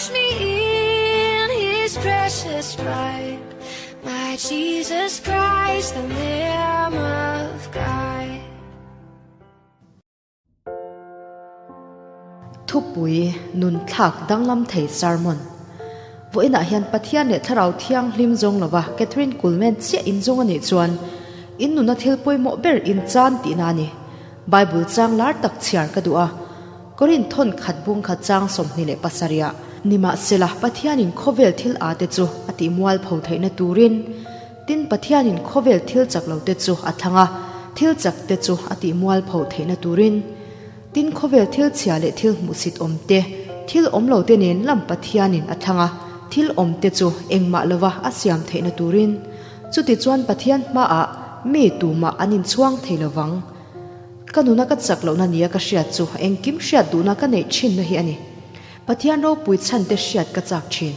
Wash me in his precious blood. My Jesus Christ, the Lamb of God. Thupui nun thlak danglam thei sermon. Vawiinah hian Pathian leh Thlarau Thianghlim zawng lova Catherine Kuhlman chiah in zawng a nih chuan in nuna thil pawimawh ber in chan tihna a ni. Bible chang lar tak chhiar ka duh a. Korinth thawn khat bung khat chang 27 ah nimahsela Pathianin khawvel thil a te chu a tih mual pho theihna turin tin Pathianin khawvel thil chak lo te chu a thlang a, thil chak te chu a tih mual pho theihna turin tin khawvel thil chhia leh thil hmuhsit awm te, thil awm lo te nen lam Pathianin a thlang a, thil awm te chu engmah lova a siam theihna turin chutichuan Pathian hmaah mi tumah an inchhuang thei lovang. Ka nuna ka chak lohna nia ka hriat chu engkim hriat duhna ka neih thinna hi a ni. Pathian ropui chhan te hriat ka chak thin.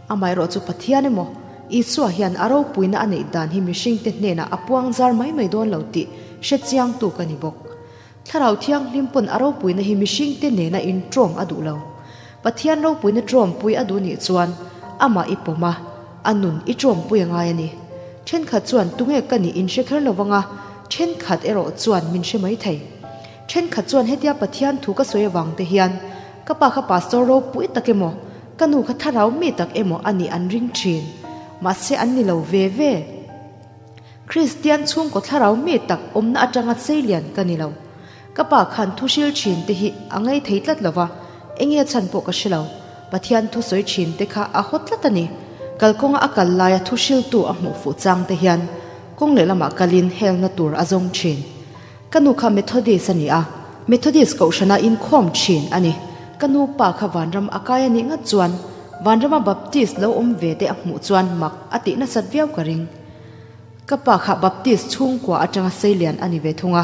Amaherawh chu Pathian emaw, Isua hian a ropuina a neih dan hi mihringte hnenah a puang zar mai mai dawn lo tih hre chiangtu ka ni bawk. Thlarau Thianghlim pawn a ropuina hi mihringte nena intrawm a duh lo. Pathian ropuina trawmpui a duh nih chuan amah i pawm a, a nun i trawmpui a ngai a ni. Thenkhat chuan tunge ka nih in hre kher lo vang a, thenkhat erawh chuan min hre mai thei. Thenkhat chuan hetia Pathian thu ka sawi avang te hian ka pa kha pastor ropui tak emaw, ka nu kha thlarau mi tak emaw a nih an ring thin. Mahse an ni lo ve ve. Kristian chhungkaw thlarau mi tak awmna atanga seilian ka ni lo. Ka pa khan thu hril thin te hi a ngei thei tlat lo va, enge chhan pawh ka hre lo. Pathian thu sawi thin te kha a haw tlat a ni. Kalkawnga a kal laia thu hriltu a hmuh fuh chang te hian kawng lehlamah kalin helna tur a zawng thin. Ka nu kha Methodist a ni a, Methodist kohhrana inkhawm thin a ni. Ka nu pa kha vanram a kai a nih ngat chuan vanrama Baptist lo awm ve te a hmuh chuan mak a tih nasat viau ka ring. Ka pa kha Baptist chhungkua atanga seilian a ni ve thung a,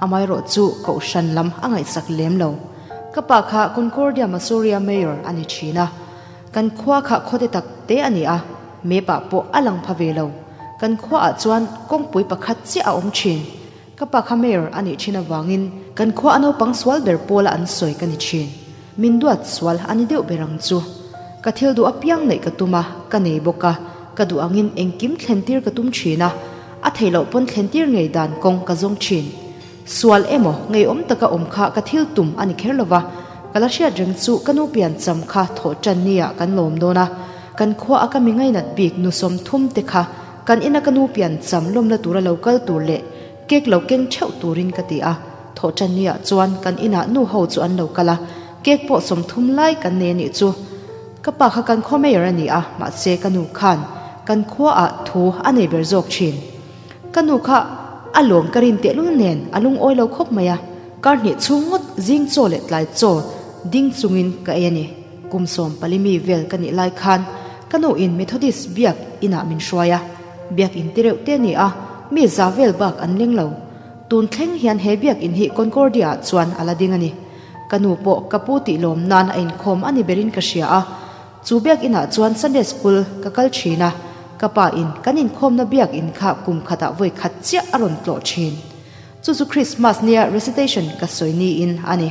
amaherawh chu Kohhran lam a ngaihsak lem lo. Ka pa kha Concordia Massoria Mayor a ni thin a, kan khua kha khawte tak te a ni a, map ah pawh a lang pha ve lo. Kan khua ah chuan kawngpui pakhat chiah a awm thin. Ka pa kha Mayor a nih thin avangin kan khua a naupang sual ber pawla an sawi ka ni thin. Min duat sual a ni deuh ber ang chu. Ka thil duh apiang neih ka tum a, ka nei bawk a, ka duh angin engkim thlentir ka tum thin a, a theih loh pawn thlentir ngei dan kawng ka zawng thin. Sual emaw ngeiawm taka awm kha ka thil tum a ni kher lo va, ka la hriat reng chu ka nu pian cham kha thawh tan nia kan lawm dawn a, kan khua a ka mi ngainat bik nu 30 te kha kan ina ka nu pian cham lawmna tura lo kal tur leh Cake lo keng theuh turin ka ti a, thawhṭanniah chuan kan inah nu ho chu an lo kal a, cake pawh 30 lai kan nei a nih chu. Ka pa kha kan khaw mayor a ni a, mahse ka nu khan kan khuaah thu a nei ber zawk ṭhin. Ka nu kha a lawm ka rin tehlul nen a lungawi lo khawp mai a, kar hnih chhung ngawt zing chaw leh tlai chaw ding chungin ka ei a ni. Kum 14 mi vel ka nih lai khan ka nu in Methodist biak inah min hruai a, Biak in ti reuh te a ni a, mi za vel bak an leng lo. Tun thleng hian he biak in hi Concordia ah chuan a la ding a ni. Ka nu pawh ka pu tih lawm nan a inkhawm a ni berin ka hria a. Chu biak in ah chuan Sunday school ka kal thin a, ka pa in kan inkhawmna biak in kha kum khatah vawi khat chiah a rawn tlawh thin. Chu chu Christmas nia recitation ka sawi niin a ni.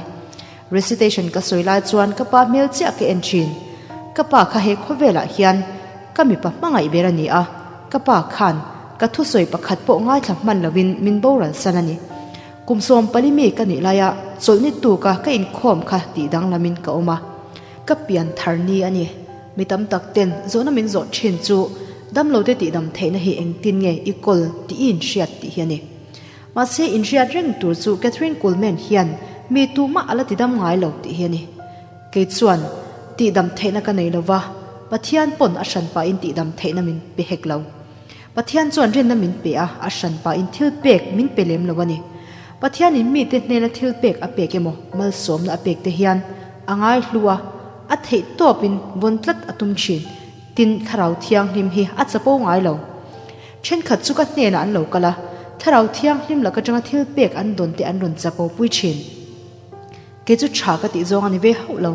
Recitation ka sawi lai chuan ka pa hmel chiah ka en thin. Ka pa kha he khawvelah hian ka mipa hmangaih ber a ni a, ka pa khan ka thusawi pakhat pawh ngaithla hman lovin min boral san a ni. Kum 14 mi ka nih laia chawlhni tuka ka inkhawm kha tih danglamin ka awm a. Ka pian thar ni a ni. Mi tam tak ten zawhna min zawh thin chu damlote tihdam theihna hi engtin nge i kawl tih i inhriat tih hi a ni. Mahse inhriat reng tur chu Kathryn Kuhlman hian mi tumah a la tidam ngai lo tih hi a ni. Kei chuan tihdam theihna ka nei lova, Pathian pawn a hran pahin tihdam theihna min pe hek lo. Pathian chuan rinna min pe a, a hran pahin thil pek min pe lem lo a ni. Pathianin mite hnena thil pek a pek emaw malsawmna a pek te hian a ngai hlu a, a theih tawpin vawn tlat a tum thin. Tin, Thlarau Thianghlim hi a chapo ngai lo. Thenkhat chu ka hnenah an lo kal a, Thlarau Thianghlim lak atanga thil pek an dawn te an rawn chapo pui thin. Kei chu tha ka tih zawng a ni ve hauh lo.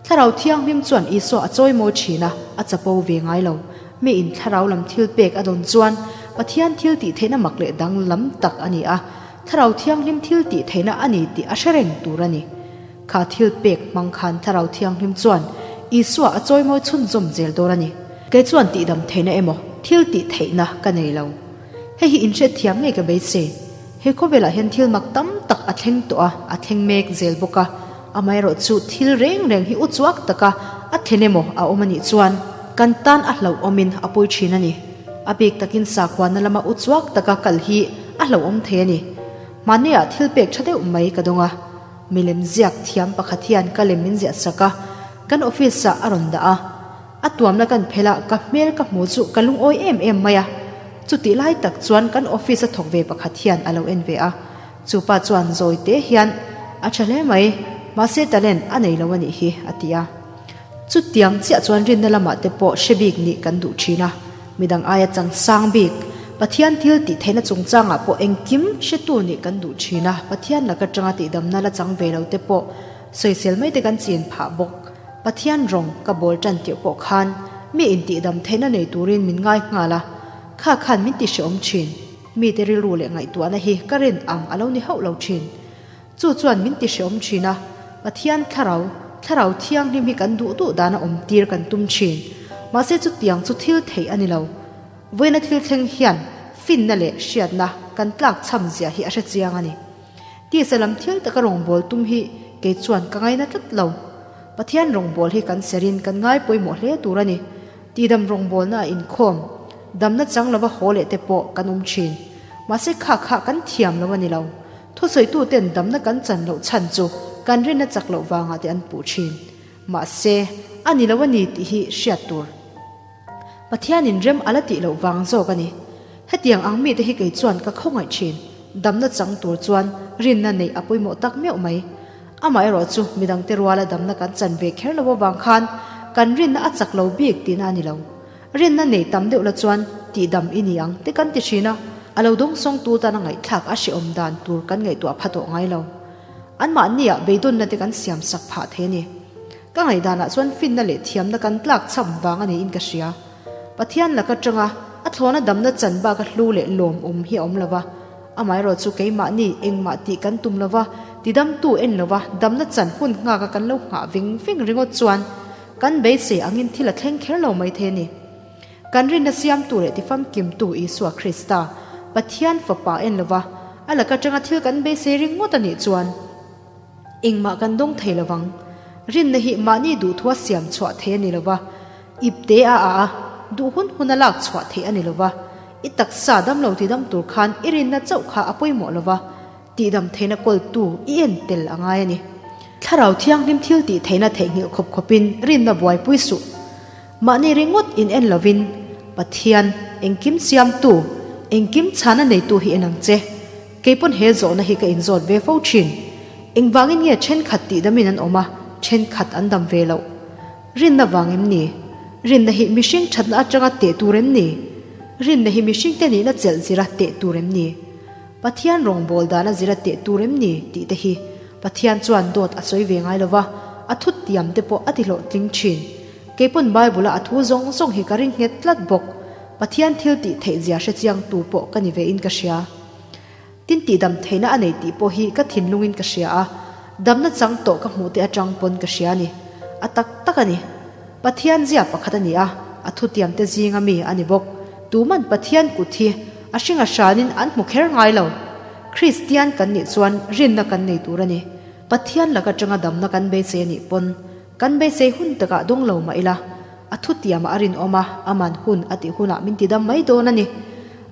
Thlarau Thianghlim chuan Isua a chawi mawi thin a, a chapo ve ngai lo. Mi in thlarau lam thil pek a dawn chuan Pathian thil tih theihna mak leh dang lam tak a ni a, Thlarau Thianghlim thil tih theihna a ni tih a hre reng tur a ni. Kha thil pek hmang khan Thlarau Thianghlim chuan Isua a chawimawi chhunzawm zel dawn a ni. Kei chuan tihdam theihna emaw thil tih theihna ka nei lo. Hei hi inhriatthiam ngei ka beisei. He khawvelah hian thil mak tam tak a thleng tawh a, a thleng mek zel bawk a. Amaherawhchu thil reng reng hi uchuak taka a thlen emaw a awm a nih chuan kan tan a hlauhawmin a pawi thin a ni. A bik takin sakhuana lama uchuak taka kal hi a hlauhawm thei a ni. Hmaneiah thil pek tha deuh mai ka dawng a. Milem ziak thiam pakhat hian ka lem min ziah sak a, kan office ah a rawn dah a. A tuamna kan phelh a, ka hmel ka hmu chu ka lungawi em em mai a. Chutih lai tak chuan kan office a thawk ve pakhat hian a lo en ve a. Chu pa chuan zawi te hian, A tha hle mai, mahse talent a nei lo a nih hi, a ti a. Chutiang chiah chuan rinna lamah te pawh hre bik nih kan duh thin a, midang aia chang sang bik, Pathian thil tih theihna chungchangah pawh engkim hretu nih kan duh thin a, Pathian laka tanga tihdamna la chang ve lo te pawh sawisel mai te kan chin phah bawk. Pathian rawng ka bawl tan tirh pawh khan mi intihdam theihna nei turin min ngai nghal a, kha khan min ti hreawm thin. Mite rilru leh ngaihtuahna hi ka rin ang a lo ni hauh lo thin. Chu chuan min ti hreawm thin a, Pathian thlarau, thlarau thianghlim hi kan duh duh dana awm tir kan tum thin. Mahse chutiang chu thil theih a ni lo. Vawiina thil thleng hian finna leh hriatna kan tlak chham zia hi a hre chiang a ni. Tisa lam thil taka rawngbâwl tum hi kei chuan ka ngaina tlat lo. Pathian rawngbâwl hi kan serin kan ngai pawimawh hle tur a ni. Tihdam rawngbâwlna a inkhawm, damna chang lova haw leh te pawh kan awm thin. Mahse kha kha kan thiam lo a ni lo. Thusawituten damna kan chan loh chhan chu kan rinna chak loh vangah te an puh thin. Mahse, a ni lo a ni tih hi hriat tur. Pathianin rem a la tih loh vang zawk a ni. Hetiang ang mite hi kei chuan ka khawngaih thin. Damna chang tur chuan rinna neih a pawimawh tak meuh mai. Amaherawh chu midangte ruala damna kan chan ve kher lo avang khan kan rinna a chak lo bik tihna a ni lo. Rinna nei tam deuh la chuan tihdam i ni ang te kan ti thin a, a lo dawngsawngtu tana ngaihthlak a hrehawm dan tur kan ngaihtuah pha tawh ngai lo. Anmahniah beidawnna te kan siam sak phah thei a ni. Ka ngaihdanah chuan finna leh thiamna kan tlak chham vang a niin ka hria. Pathian laka tanga a thlawna damna chan baka hlu leh lawmawm hi a awm lo va. Amaherawh chu keimahni engmah tih kan tum lo va, tidamtu en lo va, damna chan hun nghaka kan lo nghah veng veng ringawt chuan kan beisei angin thil a thleng kher lo mai thei a ni. Kan rinna siamtu leh tifamkimtu Isua Krista, Pathian Fapa en lo va, a laka tanga thil kan beisei ringawt a nih chuan, Engmah kan dawng thei lo vang. Rinna hi mahni duhthua siam chhuah thei a ni lo va, ipte a ah a, duh hun hun a lak chhuah theih a ni lo va. I taksa damlo tidam tur khan i rinna chauh kha a pawimawh lo va, tihdam theihna kawltu i en tel a ngai a ni. Thlarau thianghlim thil tih theihna theihnghilh khawp khawpin rinna buaipui suh. Mahni ringawt in en lovin Pathian, engkim siamtu, engkim chhana neitu hi en ang che. Keipawn he zawhna hi ka inzawt ve fo thin. Engvangin nge thenkhat tihdamin an awm a, thenkhat an dam ve loh? Rinna vang em ni? Rinna hi mihring thatna atanga teh tur em ni? Rinna hi mihringte nihna chelh zira teh tur em ni? Pathian rawngbâwl dana zira teh tur em ni? tih te hi Pathian chuan dawt a sawi ve ngai lo va, a thutiam te pawh a ti hlawhtling thin. Keipawn Bible-a a thu zawng zawng hi ka ring nghet tlat bawk. Pathian thil tih theih zia hre chiangtu pawh ka ni ve in ka hria. Tin tihdam theihna a nei tih pawh hi ka thinlungin ka hria a, damna chang tawh ka hmuh te atang pawn ka hria a ni. A tak tak a ni. Pathian zia pakhat a ni a, a thutiam te zinga mi a ni bawk. Tuman Pathian kut hi a hringa hranin an hmu kher ngai lo. Kristian kan nih chuan rinna kan nei tur a ni. Pathian laka tanga damna kan beisei a nih pawn kan beisei hun takah dawng lo mah ila, A thutiamah a rinawm a, aman hun a tih hunah min tidam mai dawn a ni.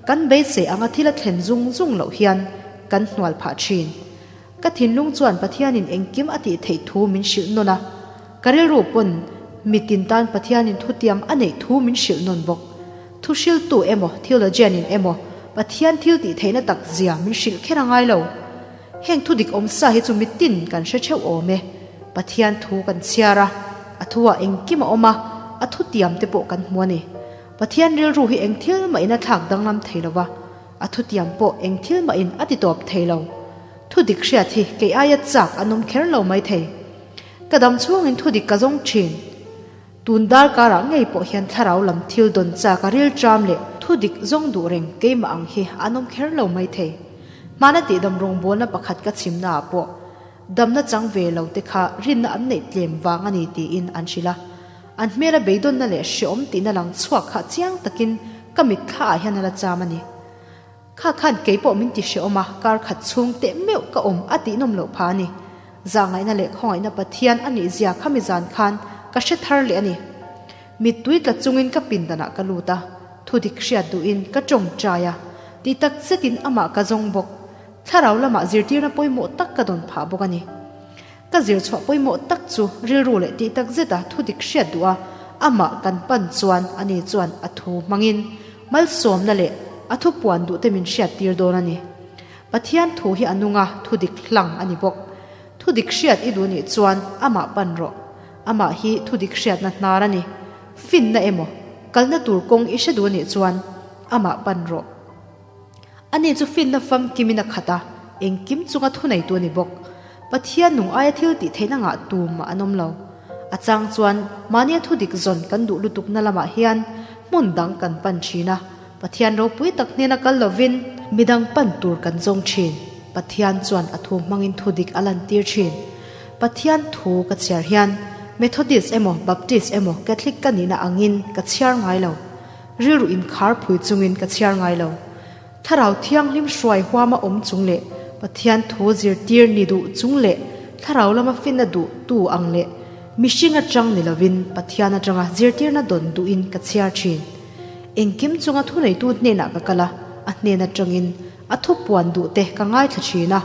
Kan beisei anga thil a thlen zung zung loh hian kan hnual phah thin. Ka thinlung chuan Pathianin engkim a tih theih thu min hrilh nawn a, ka rilru pawn mitin tan Pathianin thutiam a neih thu min hrilh nawn bawk. Thu hriltu emaw theologian-in emaw Pathian thil tih theihna tak zia min hrilh kher a ngai lo. Heng thu dik awm sa hi chu mitin kan hre theuh awm e. Pathian thu kan chhiar a, a thuah engkim a awm a, a thutiam te pawh kan hmu a ni. Pathian rilru hi eng thil mahin a thlak danglam thei lo va, a thutiam pawh eng thil mahin a ti tawp thei lo. Thu dik hriat hi kei aia chak an awm kher lo mai thei. Ka dam chhungin thu dik ka zawng thin. Tun darkarah ngei pawh hian thlarau lam thil dawn chak a rilṭam leh thu dik zawng duh reng keimah ang hi an awm kher lo mai thei. Hmana tihdam rawngbawlna pakhat ka chhimnaah pawh damna chang ve lo te kha rinna an neih tlem vang a ni tiin an hrilh a. An hmela beidawnna leh hreawm tihna lang chhuak kha chiang takin ka mitthla ah hian a la cham a ni. Kha khan kei pawh min ti hreawm a, kar khat chhung teh meuh ka awm a tih nawm loh pha a ni. Zahngaihna leh khawngaihna Pathian a nih zia kha mi zan khan ka hre thar leh a ni. Mittui tla chungin ka pindanah ka lut a, thudik hriat duhin ka tawngtai a, ti tak zetin amah ka zawng bawk. Thlarau lamah zirtirna pawimawh tak ka dawn phah bawk a ni. Ka zir chhuah pawimawh tak chu rilru leh tih tak zeta thudik hriat duh a, amah kan pan chuan ani chuan a thu hmangin malsawmna leh a thu puan duh te min hriat tir dawn a ni. Pathian thu hi a nung a, thudik hlang a ni bawk. Thudik hriat i duh nih chuan amah pan rawh. Amah hi thudik hriatna hnar a ni. Finna emaw, kalna tur kawng i hre duh nih chuan amah pan rawh. Ani chu finna famkimin a khat a, engkim chunga thuneitu a ni bawk. Pathian nung aia thil tih theihna ngah tumah an awm lo. A chang chuan mahnia thu dik zawn kan duh lutukna lamah hian hmun dang kan pan thin a, Pathian ropui tak hnena kal lovin midang pan tur kan zawng thin. Pathian chuan a thu hmangin thu dik a lantir thin. Pathian thu ka chhiar hian Methodist emaw Baptist emaw Catholic ka nihna angin ka chhiar ngai lo. Rilru inkhar phui chungin ka chhiar ngai lo. Thlarau Thianghlim hruai huama awm chung leh Pathian thu zirtir ni duh chung leh Thlarau lama finna duh tu ang leh mihring atang ni lovin Pathian atanga zirtirna dawn duhin ka chhiar thin. Engkim chunga thuneitu hnenah ka kal a, a hnen atangin a thupuan duh te ka ngaithla thin a,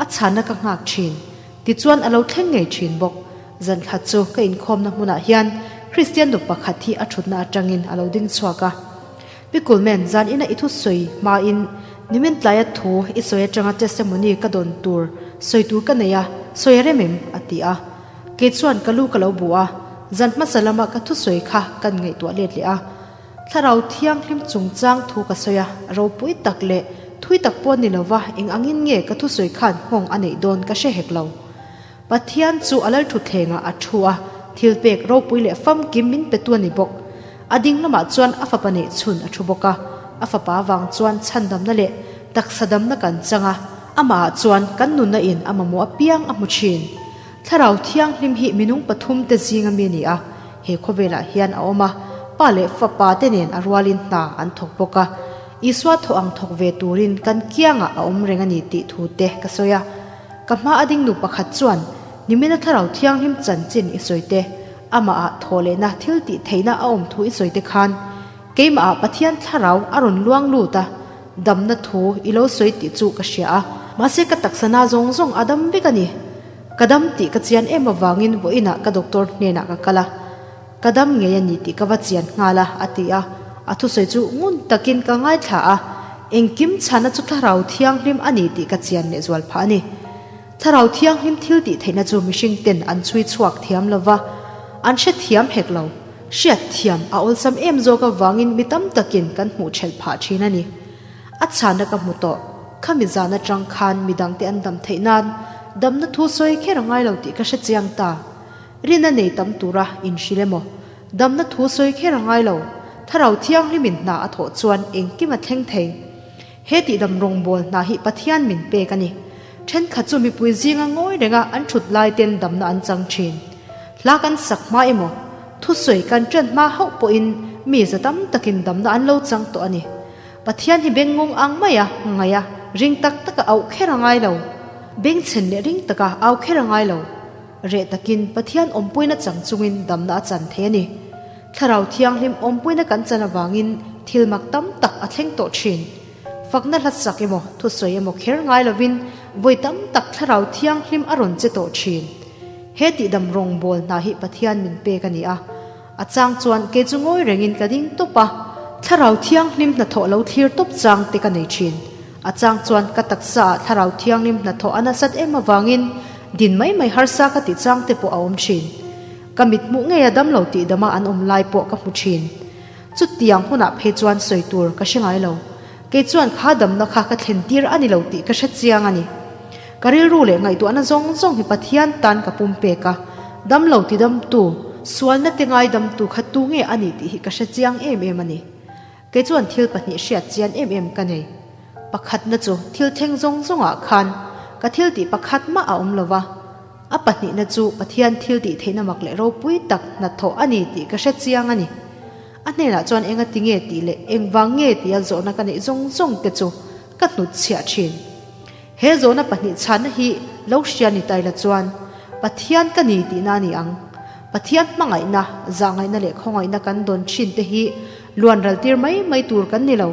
a chhanna ka nghak thin. Tichuan a lo thleng ngei thin bawk. Zan khat chu ka inkhawmna hmunah hian Kristian nu pakhat hi a thutna atangin a lo ding chhuak a. Pi Kulmen, zan ina i thusawi hmain nimin tlaia thu i sawi atanga testimony ka dawn tur sawi tur ka nei a, sawi a rem em? a ti a. Kei chuan ka lu ka lo bu a, zan hmasa lama ka thusawi kha kan ngaihtuah let leh a. Thlarau Thianghlim chungchang thu ka sawi a, ropui tak leh thui tak pawh ni lova eng angin nge ka thusawi khan nghawng a neih dawn ka hre hek lo. Pathian chu a lalthutthlengah a thu a, thilpek ropui leh famkim min petu a ni bawk. A ding lamah chuan a fapa neih chhun a thu bawk a, a fapa avang chuan chhandamna leh taksa damna kan chang a, amahah chuan kan nunna in a mamawh apiang a hmu thin. Thlarau Thianghlim hi minung pathumte zinga mi a ni a, he khawvelah hian a awm a, Pa leh Fapa te nen a rualin hna an thawk bawk a, Isua thawh ang thawk ve turin kan kiangah a awm reng a ni tih thu te ka sawi a. Ka hma a ding nu pakhat chuan, Nimina Thlarau Thianghlim chanchin i sawi te, amahah thawh lehna thil tih theihna a awm thu i sawi te khan keimahah Pathian Thlarau a rawn luang lut a, damna thu i lo sawi tih chu ka hria a, mahse ka taksa na zawng zawng a dam vek a ni. Ka dam tih ka chian em avangin vawiinah ka doctor hnenah ka kal a, ka dam ngei a ni tih ka va chian nghal a, a ti a. A thusawi chu ngun takin ka ngaithla a, engkim chhana chu Thlarau Thianghlim a ni tih ka chian lehzual phah a ni. Thlarau Thianghlim thil tih theihna chu mihring ten an chhui chhuak thiam lo va, an hre thiam hek lo. Hriat thiam a awlsam em zawk avangin mi tam takin kan hmuh ṭhelh phah ṭhin a ni. A chhana ka hmu tawh. Khami zan atang khan midangte an dam theih nan damna thu sawi kher a ngai lo tih ka hre chiang ta. Rina nei tam tura inhrilh emaw? Damna thu sawi kher a ngai lo. Thlarau Thianghlimin hna a thawh chuan engkim a thleng thei. He tihdam rawngbâwl hna hi Pathian min pek a ni. Thenkhat chu mipui zinga ngawi renga an thut lai ten damna an chang thin. Hla kan sak hma emaw, thusawi kan ṭan hma hauh pawhin mi za tam takin damna an lo chang tawh a ni. Pathian hi bengngawng ang mai a, ngaih a, ring tak taka auh kher a ngai lo. Bengchhen leh ring taka au kher a ngai lo. Reh takin Pathian awmpuina chang chungin damna a chan thei a ni. Thlarau Thianghlim awmpuina kan chan avangin thil mak tam tak a thleng tawh thin. Fakna hla sak emaw, thusawi emaw kher ngai lovin vawi tam tak Thlarau Thianghlim a rawn che tawh thin. He tihdam rawngbâwl hna hi Pathian min pek a ni a. A chang chuan kei chu ngawi rengin ka ding tawp a, Thlarau Thianghlim hnathawh lo thlir tawp chang te ka nei thin. A chang chuan ka taksa ah Thlarau Thianghlim hnathawh a nasat em avangin din mai mai harsa ka tih chang te pawh a awm thin. Ka mit hmuh ngei a dam lo tih dama an awm lai pawh ka hmu thin. Chutiang hunah phei chuan sawi tur ka hre ngai lo. Kei chuan kha damna kha ka thlen tir a ni lo tih ka hre chiang a ni. Ka rilru leh ngaihtuahna zawng zawng hi Pathian tan ka pum pek a, dam lo ti damtu, sualna te ngaidamtu kha tu nge a ni tih hi ka hre chiang em em a ni. Kei chuan thil pahnih hriat chian em em ka nei. Pakhatna chu thil thleng zawng zawngah khan ka thil tih pakhat mah a awm lo va. A pahnihna chu Pathian thil tih theihna mak leh ropui tak hnathawh a ni tih ka hre chiang a ni. A hnenah chuan enga ti nge tih leh engvang nge tia zawhna ka neih zawng zawng te chu ka hnut chhiah thin. He zawhna pahnih chhanna hi lo hria ni taila chuan Pathian ka ni tihna a ni ang. Pathian hmangaihna, zahngaihna leh khawngaihna kan dawn thin te hi luan ral tir mai mai tur kan ni lo.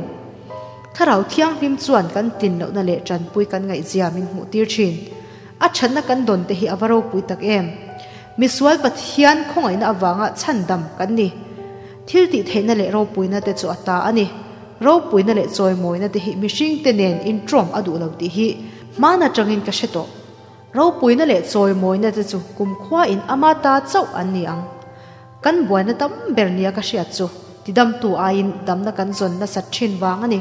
Thlarau Thianghlim chuan kan tlin lohna leh tanpui kan ngaihzia min hmuh tir thin. A thatna kan dawn te hi a va ropui tak em! Misual Pathian khawngaihna avanga chhandam kan ni. Thil tih theihna leh ropuina te chu a ta a ni. Ropuina leh chawimawina te hi mihring te nen intrawm a duh lo tih hi hman atangin ka hre tawh. Ropuina leh chawimawina te chu kumkhua in ama ta chauh an ni ang. Kan buaina tam ber nia ka hriat chu tidamtu aiin damna kan zawn nasat thin vang a ni.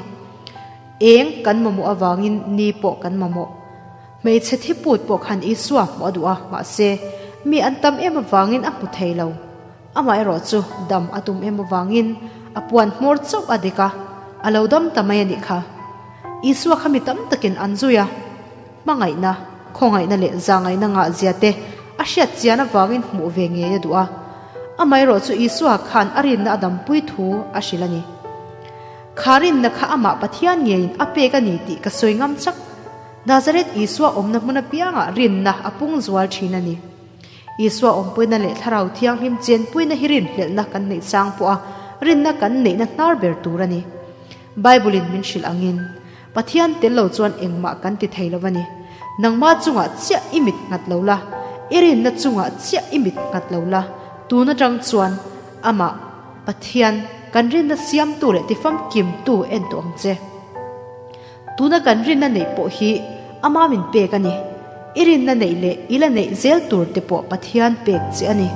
Eng kan mamawh avangin ni pawh kan mamawh. Hmeichhe thi put pawh khan Isua hmuh a duh a, mahse, mi an tam em avangin a hmu thei lo. Amaherawh chu dam a tum em avangin a puan hmawr chauh a dik a, a lo dam ta mai a nih kha. Isua kha mi tam takin an zui a, hmangaihna, khawngaihna leh zahngaihna ngahzia te a hriat chian avangin hmuh ve ngei a duh a. Amaherawh chu Isua khan a rinna a dampui thu a hrilh a ni. Kha rinna kha amah Pathian ngeiin a pek a ni tih ka sawi ngam chak. Nazareth Isua awmna hmun apiangah rinna a pung zual thin a ni. Isua awmpuina leh Thlarau Thianghlim chenpuina hi rinhlelhna kan neih chang pawha rinna kan neihna hnar ber tur a ni. Bible-in min hrilh angin, Pathian tel lo chuan engmah kan ti thei lo a ni. Nangma chungah chiah i mit nghat lo la, i rinna chungah chiah i mit nghat lo la, tun atang chuan Amah, Pathian, kan rinna siamtu leh tifamkimtu en tawh ang che. Tuna kan rinna neih pawh hi ama min pek a ni. I rinna neih leh i la neih zel tur te pawh Pathian pek che a ni.